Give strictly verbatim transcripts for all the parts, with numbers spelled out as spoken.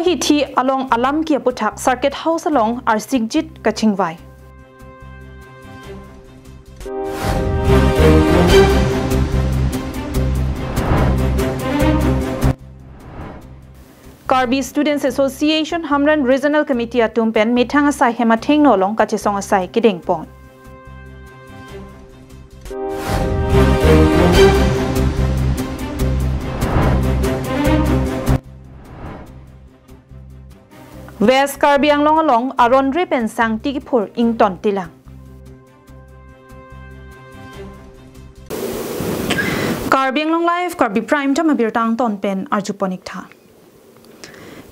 Hithi along alam ke aputhak Circuit House along arsikjit kachingvai. Karbi Students Association Hamren Regional Committee atum pen methang asai hem athengno along kachesong asai kedengpon. West Karbi Anglong along aron re pen sangti kiphur ington tilang. Karbi Anglong Live, Karbi Prime Time abirta angton pen arjupon ik tha.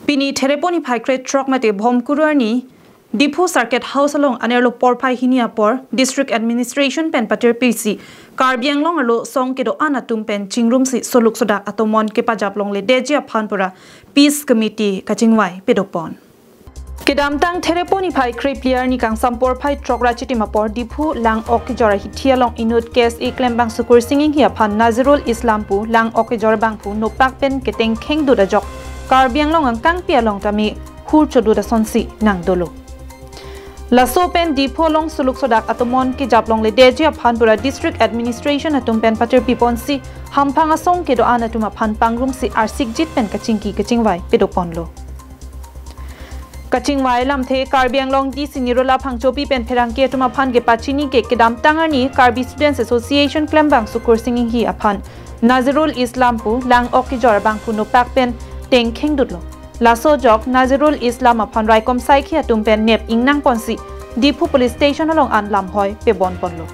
Pini Thereponi phai krethrok mate Bhomkuru arni Diphu Circuit House along anerlo porphai hini apor District Administration pen patirpisi Karbi Anglong arlo song kedo-an atum pen chingrumsi suluk sodak atomon kepajap longledetji aphan pura Peace Committee kachingvai pedopon. Kedamtang Thereponi phai krephli arni kangsam porphai throk ra chitim apor Diphu Lang-ok kejor ahithi along inut K S A klembang Sukursing Enghi aphan Nazirul Islam pu Lang-ok kejor abangphu nopak pen ketengkheng dut ajok Karbi Anglong angkangpi along tame hur chodut asonsi nangdolo. Laso pen Diphu along suluk sodak atomon kejap longledetji aphan pura District Administration atum pen patirpiponsi hamphang asong kedo-an atum aphan pangrumsi arsikjit pen kachingki kachingvai pedoponlo. Kachingvai lamthe Karbi Anglong D C Nirola Phangchopi pen pherangke atum aphan kepachini ke kedamtang arni Karbi Students Association klembang Sukursing Enghi aphan Nazirul Islam pu Lang-ok kejor abangphu nopak pen tengkheng dutlo. Laso ajok Nazirul Islam aphan raikom saikhi atum pen nep ingnangponsi Diphu Police Station along an lamhoi pebonponlo.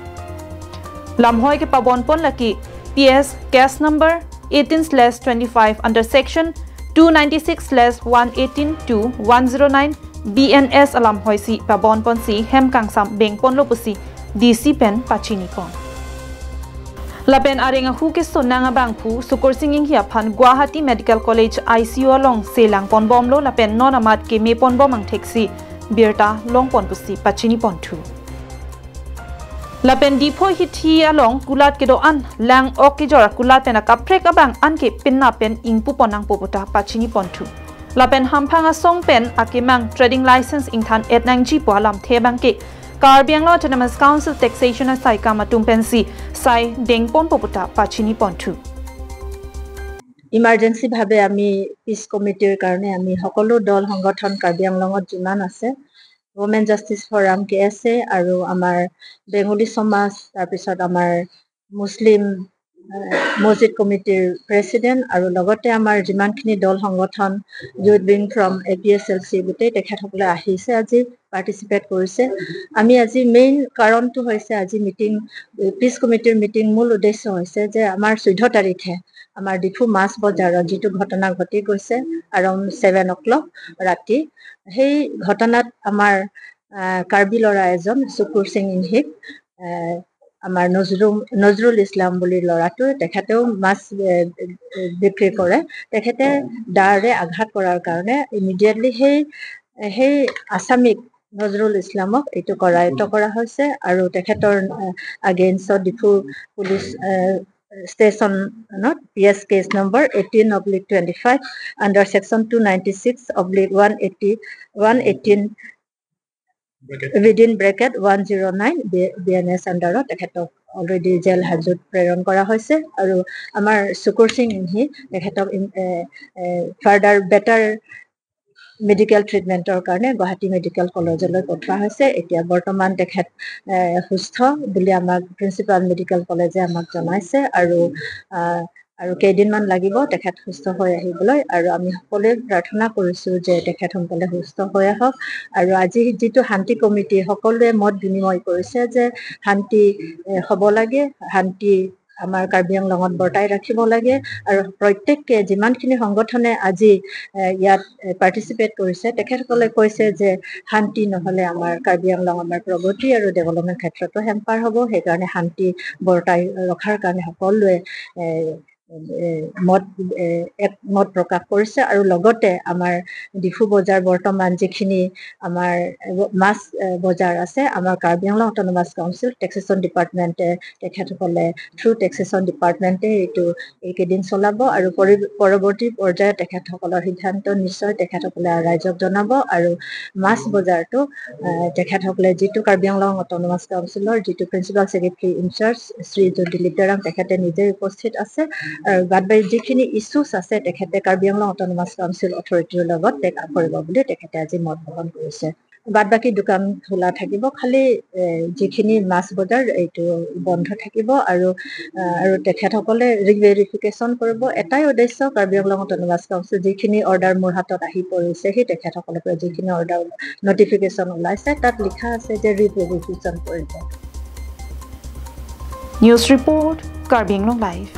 Lamhoi kepabonpon lake P S case number eighteen slash twenty-five under section two ninety-six slash one eighteen to one zero nine B N S alamhoisi pabonponsi hem kangsam bengponlo pusi D C pen pachinipon. Lapen areng ahu kesonang abangphu Sukursing Enghi aphan Guwahati Medical College I C U along selangponbomlo lapen non amat kemeponbom angtheksi birta longpon pusi pachiniponthu. Lapen Diphu hithi along kulat kedo-an Lang-ok kejor akulat pen akaprek abang anke penap pen ingpupon nangpo puta pachiniponthu. Lapen hamphang asong pen akemang trading license ingthan-et nangji pu alamthe abangke Karbi Anglong Autonomous Council Taxation asaikam atum pensi sai dengponpo puta pachiniponthu. Emergency ভাৱে আমি পিচ কমিটিৰ কাৰণে আমি সকলো দল সংগঠন কাৰ্বি আংলঙত যিমান আছে, Women Justice Forum, K S A, আৰু আমাৰ বেংগলী সমাজ, তাৰপিছত আমাৰ মুছলিম, আহ, মছজিদ কমিটিৰ প্ৰেচিডেণ্ট আৰু লগতে আমাৰ যিমানখিনি দল সংগঠন, Youth Wing from A P S L C, গোটেই তেখেতসকলে আহিছে, আজি পাৰ্টিচিপেট কৰিছে। আমি আজি মেইন কাৰণটো হৈছে আজি মিটিং, পিচ কমিটিৰ মিটিং মূল উদ্দেশ্য হৈছে যে আমাৰ চৈধ্য তাৰিখে আমাৰ ডিফু মাছ বজাৰত যিটো ঘটনা ঘটি গৈছে around seven o'clock ৰাতি, সেই ঘটনাত আমাৰ, আহ, কাৰ্বি ল'ৰা এজন চুকুৰ সিং ইংহিক, আহ, আমাৰ নজৰুল, নজৰুল ইছলাম বুলি ল'ৰাটো, তেখেতেও মাছ, এ, এ, বিক্ৰী কৰে। তেখেতে দাৰে আঘাত কৰাৰ কাৰণে ইমিডিয়েটলি সেই, সেই আছামীক নজৰুল ইছলামক এইটো কৰায়ত্ব কৰা হৈছে আৰু তেখেতৰ, আহ, এগেইনষ্টত ডিফু পুলিচ, আহ, ষ্টেচনত P S case number eighteen oblique twenty five under section two ninety six oblique one eighty, one eighteen, within bracket one zero nine B N S আণ্ডাৰত তেখেতক অলৰেডি জেল হাজোত প্ৰেৰণ কৰা হৈছে আৰু আমাৰ চুকুৰ সিং ইংহি তেখেতক ইন-, এ, এ, ফাৰ্ডাৰ বেটাৰ মেডিকেল ট্ৰিটমেণ্টৰ কাৰণে গুৱাহাটী মেডিকেল কলেজলৈ পঠোৱা হৈছে। এতিয়া বৰ্তমান তেখেত, এ, সুস্থ বুলি আমাক প্ৰিন্সিপাল মেডিকেল কলেজে আমাক জনাইছে আৰু, আ, আৰু কেইদিনমান লাগিব তেখেত সুস্থ হৈ আহিবলৈ। আৰু আমি সকলোৱে প্ৰাৰ্থনা কৰিছোঁ যে তেখেত সোনকালে সুস্থ হৈ আহক। আৰু আজি যিটো শান্তি কমিটি সকলোৱে মত বিনিময় কৰিছে যে শান্তি, এ, হ'ব লাগে, শান্তি আমাৰ কাৰ্বি আংলঙত বৰ্তাই ৰাখিব লাগে আৰু প্ৰত্যেককে যিমানখিনি সংগঠনে আজি, এ, ইয়াত, এ, পাৰ্টিচিপেট কৰিছে, তেখেতসকলে কৈছে যে শান্তি নহ'লে আমাৰ কাৰ্বি আংলং আমাৰ প্ৰগতি আৰু ডেভেলপমেণ্ট ক্ষেত্ৰতো হেম্পাৰ হ'ব। সেইকাৰণে শান্তি বৰ্তাই ৰখাৰ কাৰণে সকলোৱে, এ, এ, মত, এ, একমত প্ৰকাশ কৰিছে আৰু লগতে আমাৰ ডিফু বজাৰ বৰ্তমান যিখিনি আমাৰ, এ, মাছ, এ, বজাৰ আছে, আমাৰ কাৰ্বি আংলং অট'নমাছ কাউন্সিল টেক্সেচন ডিপাৰ্টমেণ্টে তেখেতসকলে থ্ৰু টেক্সেচন ডিপাৰ্টমেণ্টে এইটো এইকেইদিন চলাব আৰু পৰি-, পৰৱৰ্তী পৰ্যায়ত তেখেতসকলৰ সিদ্ধান্ত নিশ্চয় তেখেতসকলে ৰাইজক জনাব আৰু মাছ বজাৰটো, এ, তেখেতসকলে যিটো কাৰ্বি আংলং অট'নমাছ কাউন্সিলৰ যিটো প্ৰিন্সিপাল ছেক্ৰেটাৰী ইনচাৰ্জ শ্ৰী দিলীপ তেৰাং তেখেতে নিজে উপস্থিত আছে আৰু বাদ বাকী যিখিনি ইছ্যুছ আছে তেখেতে কাৰ্বি আংলং অট'নমাছ কাউন্সিল অথৰিটিৰ লগত টেক আপ কৰিব বুলি তেখেতে আজি মত পোষণ কৰিছে। বাদ বাকী দোকান খোলা থাকিব, খালি, এ, যিখিনি মাছ বজাৰ এইটো বন্ধ থাকিব আৰু, এ, আৰু তেখেতসকলে ৰিভেৰিফিকেশ্যন কৰিব। এটাই উদ্দেশ্য, কাৰ্বি আংলং অট'নমাছ কাউন্সিল যিখিনি অৰ্ডাৰ মোৰ হাতত আহি পৰিছে, সেই তেখেতসকলৰ পৰা যিখিনি অৰ্ডাৰ নটিফিকেশ্যন ওলাইছে, তাত লিখা আছে যে ৰিভেৰিফিকেশ্যন কৰিব। News report, Karbi Anglong Live.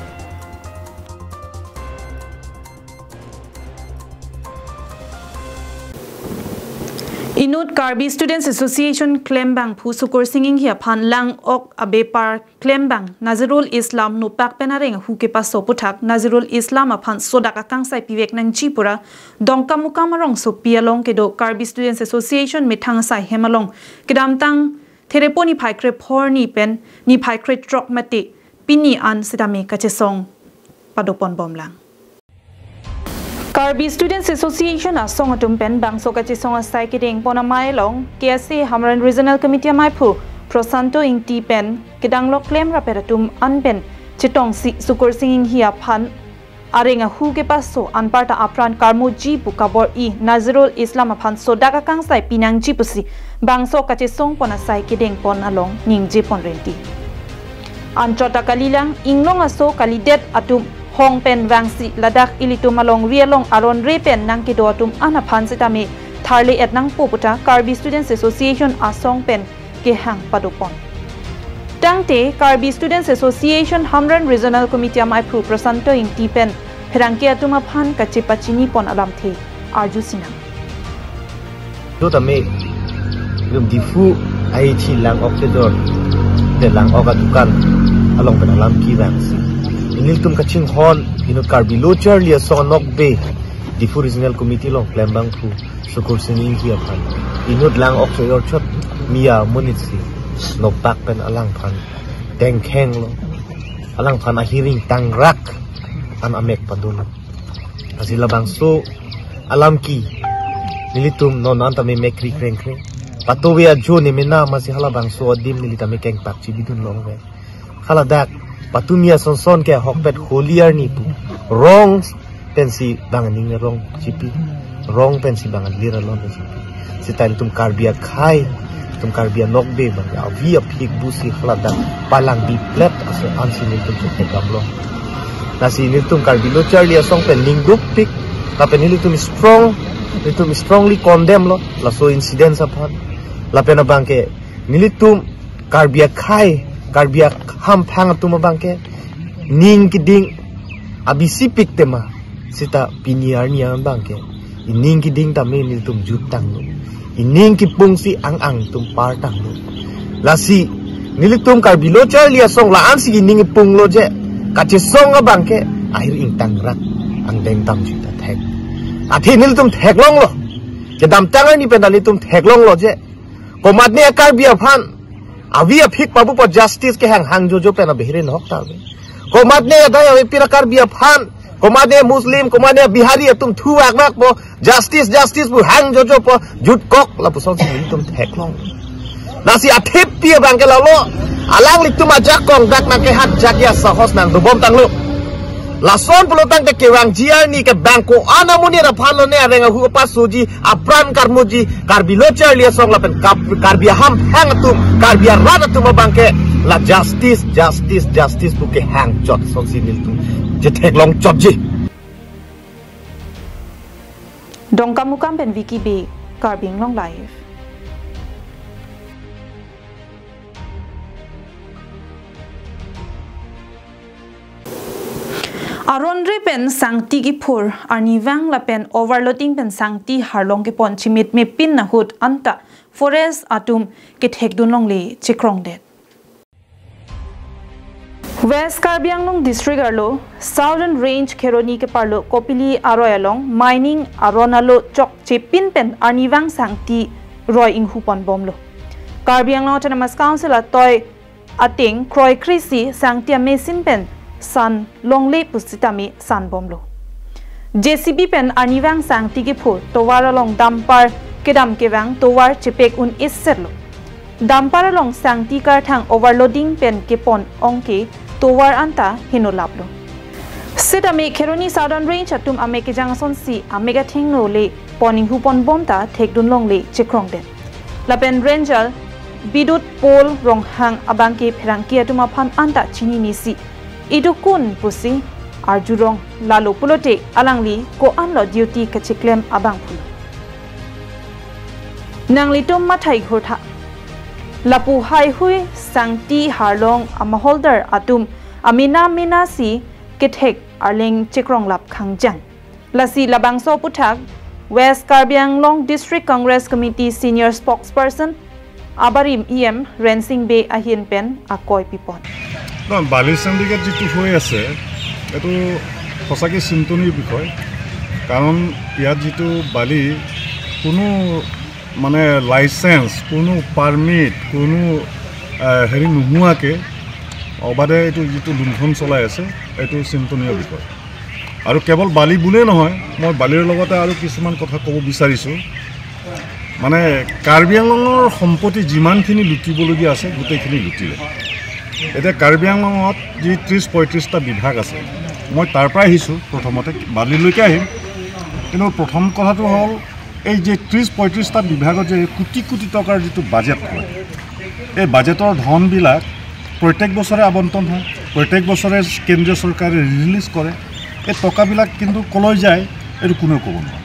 Inut Karbi Students Association klembangphu Sukur Sing Inghi aphan lang-ok abepar klembang Nazirul Islam nopak pen areng ahu kepaso aputhak Nazirul Islam aphan sodak akangsai pivek nangji pura Dongkamukam arongsopi along kedo Karbi Students Association methang asai hem along kedamtang Therepo niphai krephor arni pen niphai krethrok mate pini an sitame kachesong padopon bomlang. Karbi Students Association asong atum pen bangso kachesong asai kedengpon amei along K S A Hamren Regional Committee ameiphu Prosanto Ingti pen kedanglok klem rapet atum an pen chetongsi Sukur Sing Inghi aphan areng ahu kepaso anparta apran karmoji pu kabor-i Nazirul Islam aphan sodak akangsai pinangji pusi bangso kachesongpon asai kedengpon along ningjepon renti. Anchot akalilang inglong aso kalidet atum hong pen vangsi ladak ilitum alongri along aron re pen nangkedo atum an aphan sitame tharle-et nangpo puta Karbi Students Association asong pen kehang padopon. Tangte Karbi Students Association Hamren Regional Committee ameiphu Prosanto Ingti pen pherangke atum aphan kachepachinipon alamthe arju sinang. Lo tame, nelitum Diphu I H C lang-ok kejor, te lang-ok adukan along pen alam kevangsi, nelitum kachinghon inut Karbi Lo Charli Asong anokbe Diphu Regional Committee along klembangphu Sukur Sing Inghi aphan inut lang-ok kejor chot Miya amonit si nopak pen alangphan tengkhenglo, alangphan ahiring tangrak an amek padunlo. Lasi labangso alam ke nelitum non an tame mekri krengkreng. Patuve ajo nemena masi halabangso adim neli tame kengpak chibidunlo ave. Haladak patumi asonson ke ahokpet Holi arni pu rong pensi bang aning arong chipi, rong pensi bang alir alon chipi. Sita nelitum Karbi akhei, nelitum Karbi anokbe bang avi aphik busi haladak palang biplet aso ansi nelitum chokte gamlo. Lasi nelitum Karbi Lo Charli Asong pen ningdukpik, lapen nelitum strong, nelitum strongly condemn lo laso incidents aphan. Lapen abangke nelitum Karbi akhei, Karbi ahamphang atum abangke ning keding abisipik tema sita pini arni abangke ining keding tame nelitum juttanglo, ining kepungsi ang-ang atum partanglo. Lasi nelitum Karbi Lo Charli Asong la-ansi ining ipunglo je, kachesong abangke ahir ingtangrak angdeng tamjuta thek. Athe nelitum theklonglo, kedamtang arni pen nelitum theklonglo je, komatne Karbi aphan avi aphik pabupo justice kehang hang jojo pen abehirin hok ta ave. Komatne adai ave pira Karbi aphan, komatne Muslim, komatne Bihari atum thu akbak po, justice, justice pu hang jojo po, jutkok lapuson si nelitum theklong. Lasi athepi abangke lalo, alanglitum ajakong dak nangkehak jakya sahos nangdobomtanglo. Lason pulotangte kevangji arni ke bang ko-an amonit aphan lone areng ahu apasoji, apran karmoji, Karbi Lo Charli Asong lapen Kap-, Karbi ahamphang atum, Karbi arat atum abangke la justice, justice, justice pu kehang chot sonsi nelitum chetheklong chotji. Dongkamukam pen Vicky Bey, Karbi Anglong Live. Aron re pen sangti kiphur, arnivang lapen overloading pen sangti harlong kepon chimit mepin ahut anta forest atum kethekdun longle chekrongdet. West Karbi Anglong District arlo Southern Range Kheroni keparlo Kopili aroi along mining aron alo chokche pin pen arnivang sangti roi inghu pon bomlo. Karbi Anglong Autonomous Council atoi ateng kroikre si sangti amesin pen san longle pusitame san bomlo. J C B pen arnivang sangti kepho tovar along dumper kedam kevang tovar chepek un-e setlo. Dumper along sangti karthang overloading pen kepon ongke tovar anta heno laplo. Setame Kheroni Southern Range atum amek kejang asonsi amek athengno le pon inghu pon bom ta thekdun longle chekrongdet. Lapen Ranger Bidut Paul Ronghang abangke pherangke atum aphan anta chinine si, "Idu kun?" pusi arjurong, lalo pulote alangli ko-anlo duty kacheklem abang pulo. Nanglitum mathai ghurtha. Lapu haihui sangti harlong amaholdar atum amena mena si kethek arleng chekronglap khangjang. Lasi labangso aputhak West Karbi Anglong District Congress Committee Senior Spokesperson abarim E M Rensing Bey ahin pen akoi pipon. নহয়, বালি সিণ্ডিকেট যিটো হৈ আছে, এইটো সঁচাকৈ চিন্তনীয় বিষয়। কাৰণ ইয়াত যিটো বালি, কোনো মানে লাইচেন্স, কোনো পাৰ্মিট, কোনো আহ, হেৰি নোহোৱাকৈ অবাধে এইটো যিটো লুণ্ঠন চলাই আছে, এইটো চিন্তনীয় বিষয়। আৰু কেৱল বালি বুলিয়েই নহয়, মই বালিৰ লগতে আৰু কিছুমান কথা ক'ব বিচাৰিছোঁ। মানে কাৰ্বি আংলঙৰ সম্পত্তি যিমানখিনি লুটিবলগীয়া আছে, গোটেইখিনি লুটিলে। এতিয়া কাৰ্বি আংলঙত যি ত্ৰিছ পঁয়ত্ৰিছটা বিভাগ আছে, মই তাৰ পৰা আহিছোঁ, প্ৰথমতে বালিলৈকে আহিম। কিন্তু প্ৰথম কথাটো হ'ল, এই যে ত্ৰিছ পঁয়ত্ৰিছটা বিভাগত যে কোটি কোটি টকাৰ যিটো বাজেট হয়, এই বাজেটৰ ধনবিলাক প্ৰত্যেক বছৰে আবণ্টন হয়, প্ৰত্যেক বছৰে কেন্দ্ৰীয় চৰকাৰে ৰিলিজ কৰে। এই টকাবিলাক কিন্তু কলৈ যায়, এইটো কোনেও ক'ব নোৱাৰে।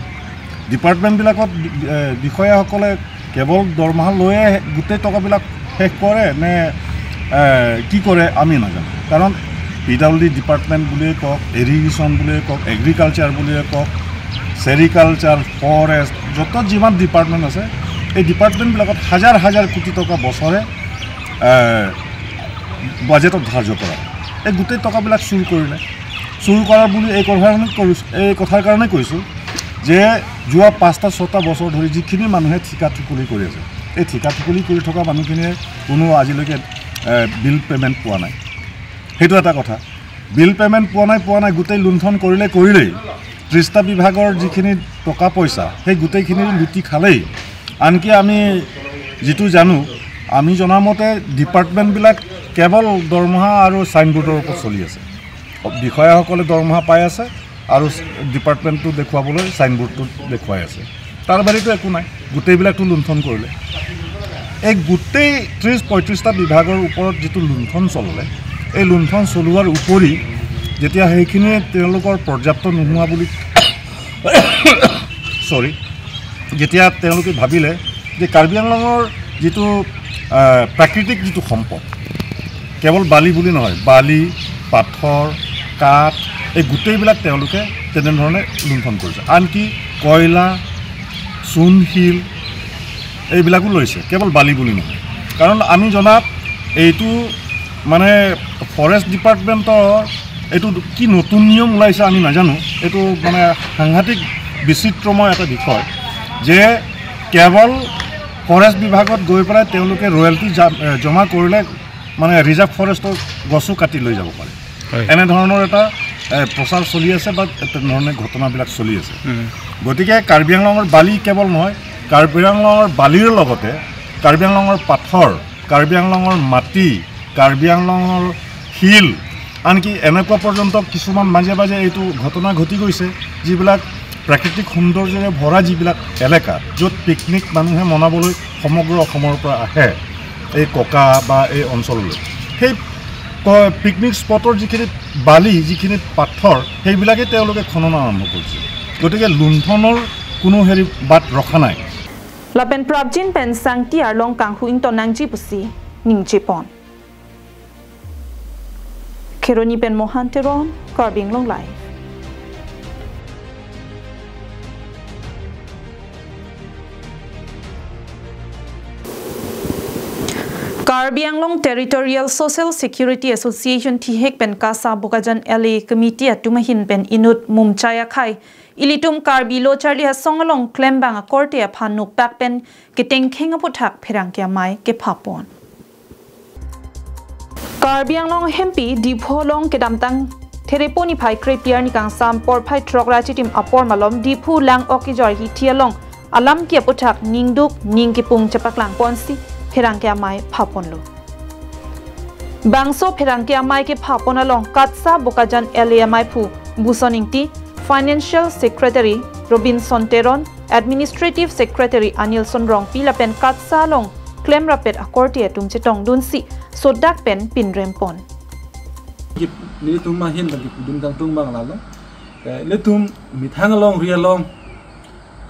ডিপাৰ্টমেণ্টবিলাকত বি-, এ, বিষয়াসকলে কেৱল দৰমহা লৈয়ে গোটেই টকাবিলাক শেষ কৰে নে, এ, কি কৰে, আমি নাজানো। কাৰণ পি ডাব্লিউ ডি ডিপাৰ্টমেণ্ট বুলিয়ে কওক, ইৰিগেশ্যন বুলিয়ে কওক, এগ্ৰিকালচাৰ বুলিয়ে কওক, চেৰিকালচাৰ, ফৰেষ্ট, য'ত যিমান ডিপাৰ্টমেণ্ট আছে, এই ডিপাৰ্টমেণ্টবিলাকত হাজাৰ হাজাৰ কোটি টকা বছৰে, এ, বাজেটত ধাৰ্য কৰা হয়। এই গোটেই টকাবিলাক চুৰ কৰিলে। চুৰ কৰা বুলি এই কথাৰ কাৰণে কৰিছোঁ, এই কথাৰ কাৰণে কৈছোঁ যে যোৱা পাঁচটা ছটা বছৰ ধৰি যিখিনি মানুহে ঠিকা ঠিকলি কৰি আছে, এই ঠিকা ঠিকলি কৰি থকা মানুহখিনিয়ে কোনো আজিলৈকে, এ, বিল পে'মেণ্ট পোৱা নাই। সেইটো এটা কথা। বিল পে'মেণ্ট পোৱা নাই, পোৱা নাই, গোটেই লুণ্ঠন কৰিলে, কৰিলেই। ত্ৰিছটা বিভাগৰ যিখিনি টকা পইচা, সেই গোটেইখিনি লুটি খালেই। আনকি আমি যিটো জানো, আমি জনামতে ডিপাৰ্টমেণ্টবিলাক কেৱল দৰমহা আৰু চাইনবোৰ্ডৰ ওপৰত চলি আছে। বিষয়াসকলে দৰমহা পাই আছে আৰু ডিপাৰ্টমেণ্টটো দেখুৱাবলৈ চাইনবোৰ্ডটো দেখুৱাই আছে। তাৰ বাহিৰেতো একো নাই, গোটেইবিলাকতো লুণ্ঠন কৰিলে। এই গোটেই ত্ৰিছ পঁয়ত্ৰিছটা বিভাগৰ ওপৰত যিটো লুণ্ঠন চলালে, এই লুণ্ঠন চলোৱাৰ উপৰি যেতিয়া সেইখিনিয়ে তেওঁলোকৰ পৰ্যাপ্ত নোহোৱা বুলি, চৰি, যেতিয়া তেওঁলোকে ভাবিলে যে কাৰ্বি আংলঙৰ যিটো, আহ, প্ৰাকৃতিক যিটো সম্পদ, কেৱল বালি বুলি নহয়, বালি, পাথৰ, কাঠ, এই গোটেইবিলাক তেওঁলোকে তেনেধৰণে লুণ্ঠন কৰিছে। আনকি কয়লা, চূণশিল, এইবিলাকো লৈছে, কেৱল বালি বুলি নহয়। কাৰণ আমি জনাত এইটো মানে ফৰেষ্ট ডিপাৰ্টমেণ্টৰ এইটো কি নতুন নিয়ম ওলাইছে আমি নাজানো। এইটো মানে সাংঘাতিক বিচিত্ৰময় এটা বিষয় যে কেৱল ফৰেষ্ট বিভাগত গৈ পেলাই তেওঁলোকে ৰয়েলটি জা-, এ, জমা কৰিলে মানে ৰিজাৰ্ভ ফৰেষ্টৰ গছো কাটি লৈ যাব পাৰে। হয়। এনেধৰণৰ এটা, এ, প্ৰচাৰ চলি আছে বা তেনেধৰণে ঘটনাবিলাক চলি আছে। উম। গতিকে কাৰ্বি আংলঙৰ বালি কেৱল নহয়, কাৰ্বি আংলঙৰ বালিৰ লগতে কাৰ্বি আংলঙৰ পাথৰ, কাৰ্বি আংলঙৰ মাটি, কাৰ্বি আংলঙৰ শিল, আনকি এনেকুৱা পৰ্যন্ত কিছুমান মাজে মাজে এইটো ঘটনা ঘটি গৈছে, যিবিলাক প্ৰাকৃতিক সৌন্দৰ্যৰে ভৰা যিবিলাক এলেকা, য'ত পিকনিক মানুহে মনাবলৈ সমগ্ৰ অসমৰ পৰা আহে এই ককা বা এই অঞ্চললৈ, সেই ক-, পিকনিক স্পটৰ যিখিনি বালি, যিখিনি পাথৰ, সেইবিলাকে তেওঁলোকে খনন আৰম্ভ কৰিছে। গতিকে লুণ্ঠনৰ কোনো হেৰি বাট ৰখা নাই। Lapen prapjin pen sangti arlong kanghu ington nangji pusi ningje pon. Kheroni pen Mohan Teron, Karbi Anglong Live. Karbi Anglong Territorial Social Security Association thihek pen KASA Bokajan L A Committee atum ahin pen inut Mumchai akhei ilitum Karbi Lo Charli Asong along klembang akorte aphan nokpak pen ketengkheng aputhak pherangke amei kephapon. Karbi Anglong hempi Diphu along kedamtang Therepo niphai krephli arni kangsam porphai throk ra chitim apor malom Diphu lang ok kejor hithi along alam ke aputhak ningduk ning kepung chepaklang ponsi pherangke amei phaponlo. Bangso pherangke amei kephapon along KASA Bokajan L A ameiphu Buson Ingti, Financial Secretary Robinson Teron, Administrative Secretary Anilson Rongpi lapen KASA along klemrapet akorte atum chetongdunsi sodak pen pinrempon. Nelitum ahin lagi pudun kangtung bang lalo. Eh, ilitum methang along ri along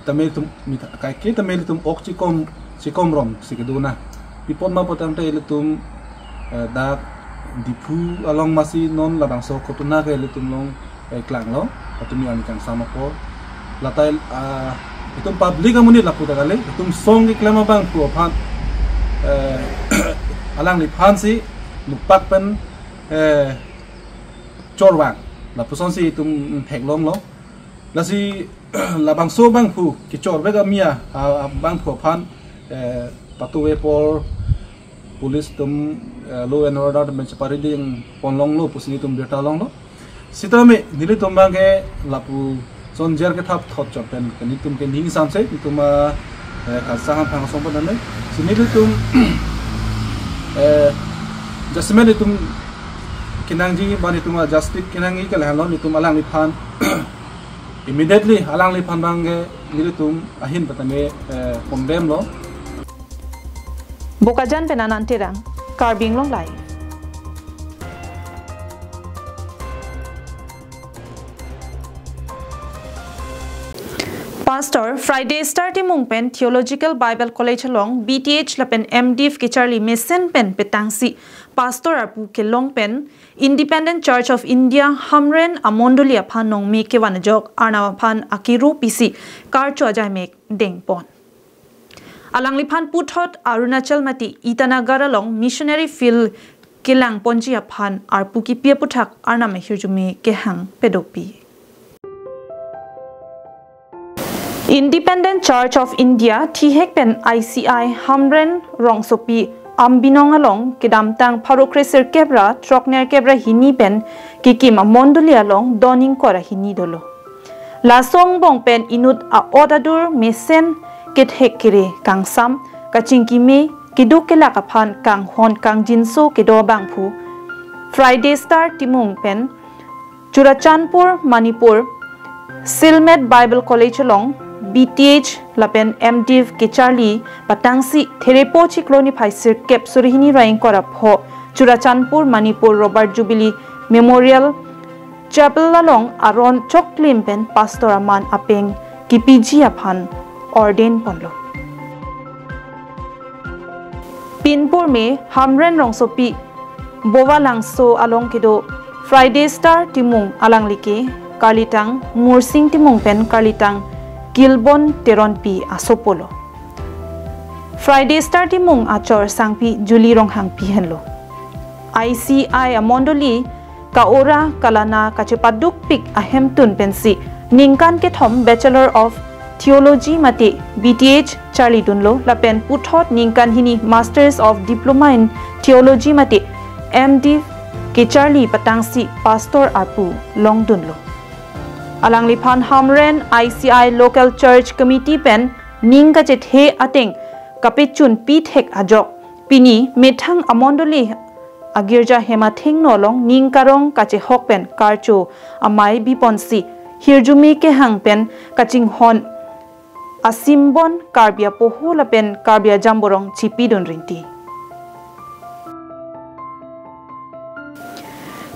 tame tum mitha-, kaike tame ilitum ok chikom, chikom romsi kedona. Pi apot ma apot tangte ilitum, eh, dak Diphu along masi non labangso ghotona ke ilitum along, eh, klanglo. Latum arni kangsam apor. Latai, ah, itum public amonit lapu ta kali, itum song keklem abangphu aphan, eh, alangliphansi nokpak pen, eh, chorvang. Lapusonsi itum theklonglo. Lasi labangso abangphu kechorvek amia, ah, abangphu aphan, eh, patuve apor police atum, eh, law and order atum cheparideng ponlonglo pusi nelitum birta longlo. Sitame nelitum abangke lapuson jer kethap thot chot pen ke nelitum ke ning samse nelitum, ah, eh, KASA hamphang asong pen ane. Si nelitum, eh, jasemet nelitum kenangji ba nelitum, ah, justice kenangji ke lahenlo nelitum alangliphan immediately alangliphan abangke nelitum ahin patame, eh, condemn lo. Bokajan pen Anand Terang, Karbi Anglong Live. Pastor Friday Star Timung pen Theological Bible College along B Th lapen M.Div kecharli mesen pen petangsi Pastor arpu kelong pen Independent Church of India Hamren amondoli aphan nongme kevan ajok Arnam aphan akiro pisi karcho ajaimek dengpon. Alangliphan puthot Arunachal mate Itanagar along missionary field kelangponji aphan arpu kipi aputhak Arnam ahirjume kehang padopik. Independent Church of India thihek pen I C I Hamren rongsopi Ambinong along kedamtang pharo kresirkep ra throknerkep ra hini pen kekim amondoli along don ingkoi ra hini dolo. Laso angbong pen inut a-ot adur mesen kethek kere kangsam kachingki me keduk kelak aphan kanghon kangjinso kedo abangphu Friday Star Timung pen Churachandpur, Manipur, Silmet Bible College along B Th lapen M.Div kecharli patangsi Therepo chiklo niphai sirkep suri hini ra ingkoi ra pho Churachandpur, Manipur Rubber Jubilee Memorial Chapel along aron choklim pen pastor aman apeng kipiji aphan ordain ponlo. Pinpur me Hamren rongsopi Bovalangso along kedo Friday Star Timung alangli ke karlitang Mursing Timung pen karlitang Kilbon Teronpi asopo lo. Friday Star Timung achor sangpi Julie Ronghangpi henlo. I C I amondoli ka-ora kalana kachepadukpik ahemtun pensi ningkan kethom Bachelor of Theology mate B Th charlidunlo lapen puthot ningkan hini Masters of Diploma in Theology mate M.Div kecharli patangsi pastor arpu longdunlo. Alangliphan Hamren I C I Local Church Committee pen ning kachethe ateng kapechunpi thek ajok pini methang amondoli agirja hem athengno along ning karong kachehok pen karcho amei biponsi hirjume kehang pen kachinghon asimbon Karbi apoho lapen Karbi ajamborong chipidun rinti.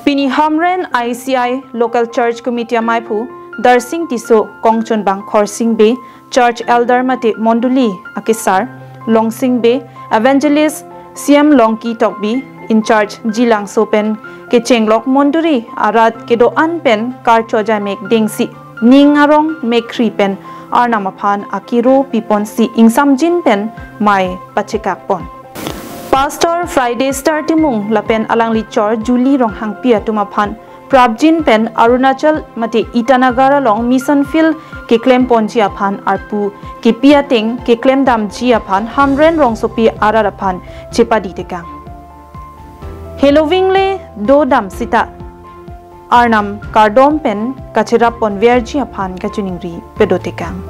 Pini Hamren I C I Local Church Committee ameiphu Darsing Tisso, Kongchunbang Khorsing Bey, Church Elder mate mondoli akesar Longsing Bey, Evangelist C M Longki Tokbi, in charge Jilangso pen kechenglok mondoli arat kedo-an pen karcho ajaimek dengsi ning arong mekhri pen Arnam aphan akiro piponsi ingsamjin pen mei pachekakpon. Pastor Friday Star Timung lapen alangli chor Julie Ronghangpi atum aphan prapjin pen Arunachal mate Itanagar along mission field keklem ponji aphan arpu kepi ateng keklem damji aphan Hamren Rongsopi arat aphan chepadi tekang. Heloving le do dam sita Arnam kardom pen kacherap ponverji aphan kachiningri pedo tekang.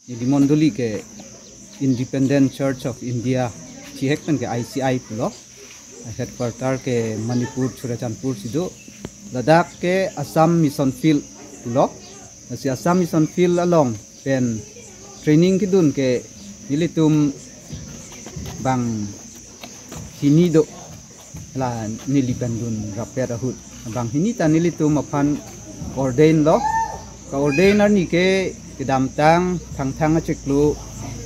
Neli mondoli ke Independent Church of India, chihek pen ke I C I pulo. Headquarter ke Manipur, Churachandpur si do. Ladak ke Assam Mission Field pulo. Si Assam Mission Field along pen training kedun ke nelitum bang hini do, la neli pen dun rapet ahut. Bang hini ta nelitum aphan ordain lo. Ka-ordain arni ke kedamtang Thangthang achiklo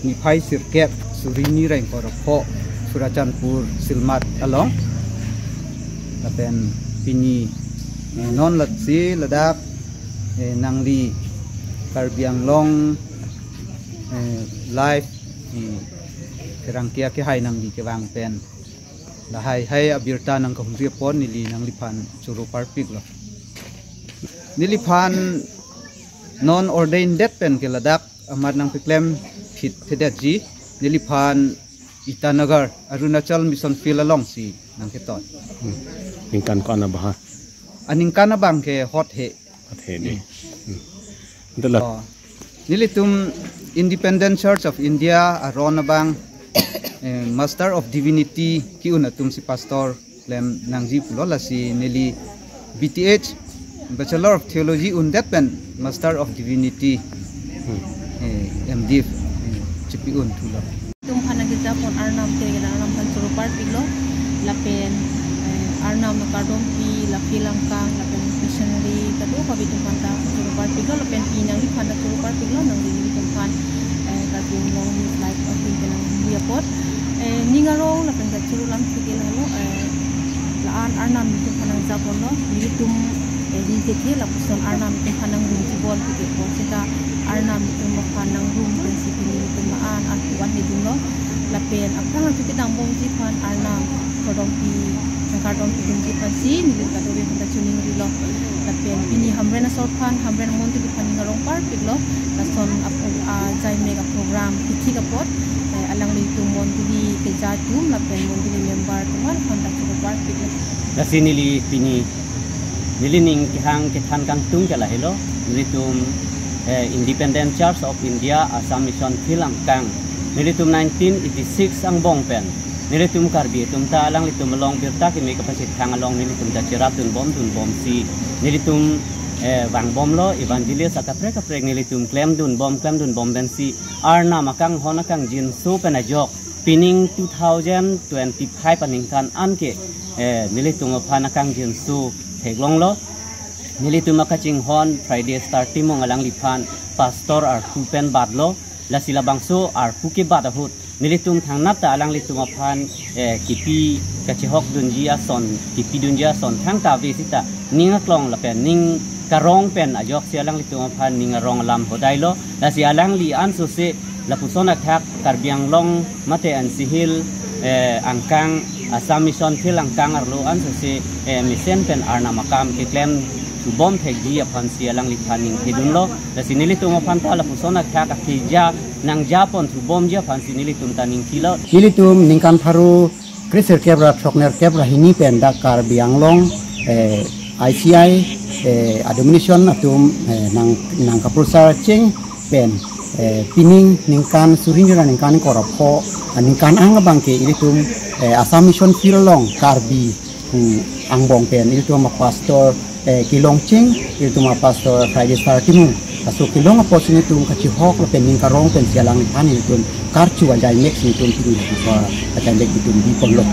niphai sirkep suri ni ra ingkoi ra pho Churachandpur Silmat along. Lapen pini, eh, non latsi ladak, eh, nangli Karbi Anglong, eh, live, eh, kerangkia kehai nangli kevang pen lahai hai abirta nangkahumri apot neli nangliphan choro parpiklo. Neliphan non ordain det pen ke ladak amat nangpeklem phit thedetji, neliphan Itanagar Arunachal Mission Field along si nangketon. Hmm. Ningkan ko-an abang? Aningkan abang ke hot he. Hot he de. Hmm. Hmm. Itulah. Oh. Nelitum Independent Church of India aron abang, eh, Master of Divinity ke-un atum si pastor klem nangji pulo, lasi neli B T H, Bachelor of Theology undet pen Master of Divinity, hmm, eh, M Div, eh, chipi-un thulo. Tum aphan nangkejapon Arnam ke Arnam aphan choro parpiklo, lapen, eh, Arnam kardom pi, la field angkang, lapen missionary kadokave atum aphan ta choro parpiklo, lapen pi nangliphan ta choro parpiklo, nangli nelitum aphan, eh, Karbi Anglong News Live atum pen nangli apot, eh, ning arong lapen kachoro alam thike lalo, eh, la-an Arnam nelitum aphan nangjaponlo, nelitum, eh, ning teke lapuson Arnam nelitum aphan nangrumji bom thike pon seta Arnam nelitum aphan nangrum pensi pini nelitum la-an arpu an hedunlo. Lapen aphrang atum kedang bomji aphan Arnam kardom pi, kardom pidunji aphansi nelitum kadokave aphan ta chiningrilo. Lapen pini Hamren asor aphan, Hamren amondoli aphan ning arong parpiklo. Lason apro-, ajaimek aprogram kethik apot, eh, alanglitum mondoli keja atum lapen mondoli member atum aphan ta choro parpiklo. Lasi neli pini neli ning kehang kethan kangtung ke lahelo, nelitum, eh, Independent Church of India Assam Mission Field angkang, nelitum nineteen eighty-six angbong pen nelitum Karbi atum ta alanglitum along birta keme kapachethang along nelitum ta cherapdun bom dun bomsi nelitum, eh, vangbomlo, evangelist akaprek kaprek nelitum klemdun bom klemdun bom pensi Arnam akanghon akangjinso pen ajok pining two thousand twenty-five aningkan an ke, eh, nelitum aphan akangjinso theklonglo. Nelitum akachinghon Friday Star Timung alangliphan pastor arpu pen batlo, lasi labangso arpu kebat ahut nelitum thangnat ta alanglitum aphan, eh, kipi kachehok dunji ason, kipi dunji ason thangta ave seta ning aklong lapen ning karong pen ajoksi alanglitum aphan ning arong alam hodailo. Lasi alangli ansose lapuson athak Karbi Anglong mate N C Hill, eh, angkang, Assam Mission Field angkang arlo ansose, eh, mesen pen Arnam akam keklem thubom thekji aphansi alangliphan ning thedunlo. Lasi nelitum aphan ta lapuson athak akeja nangjapon thubomji aphansi nelitum ta ning thilo. Nelitum ningkan pharo kresirkep ra throknerkep ra hini pen dak Karbi Anglong, eh, I C I, eh, a-denomination atum, eh, nang, nangkaprosar cheng pen, eh, pining ningkan suri ni ra ningkan ingkoi ra pho, ah, ningkan ang abang ke ilitum, eh, Assam Mission Field along Karbi, hmm, angbong pen ilitum apastor, eh, kelong cheng, ilitum apastor Friday Star Timung. Laso kelong apotsi nelitum kachehok lapen ning karong pensi alangliphan nelitum karchu ajaimek si nelitum pini laso ajaimek nelitum biponlo.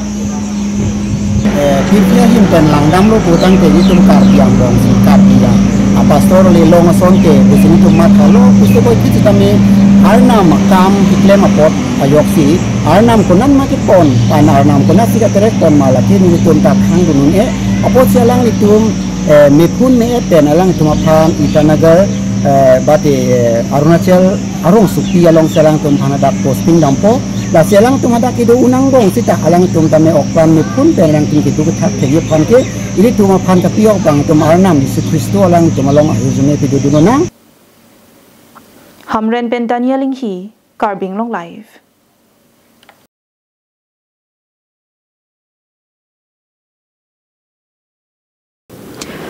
Eh, pirthe ahin pen langdamlo putangte nelitum Karbi angbong si Karbi ya, apastor le long ason ke besi nelitum mathalo, pusi koi kit sitame Arnam akam keklem apot ajoksi Arnam konat ma kepon, an Arnam konatsi katerek pon ma lake nelitum ta khangdun un-e, apotsi alanglitum, eh, mephun me-et pen alangtum aphan Itanagar, eh, bate, eh, Arunachal arongsopi alongsi alangtum aphan hadak posting dampo. Lasi alangtum hadak kedo-un angbong sita alangtum tame okpam niphun pen alangtum kedo kethak thekji aphan ke ilitum aphan kapi-ok abang atum Arnam Jisu Khristo alangtum along ahirjume pidun lonang. Hamren pen Daniel Inghi, Karbi Anglong Live.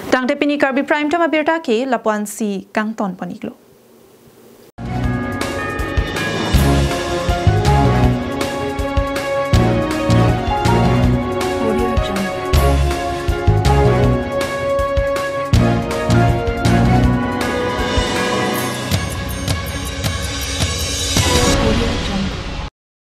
Tangte pini Karbi Prime Time abirta ke lapu-ansi kangton pon-iklo.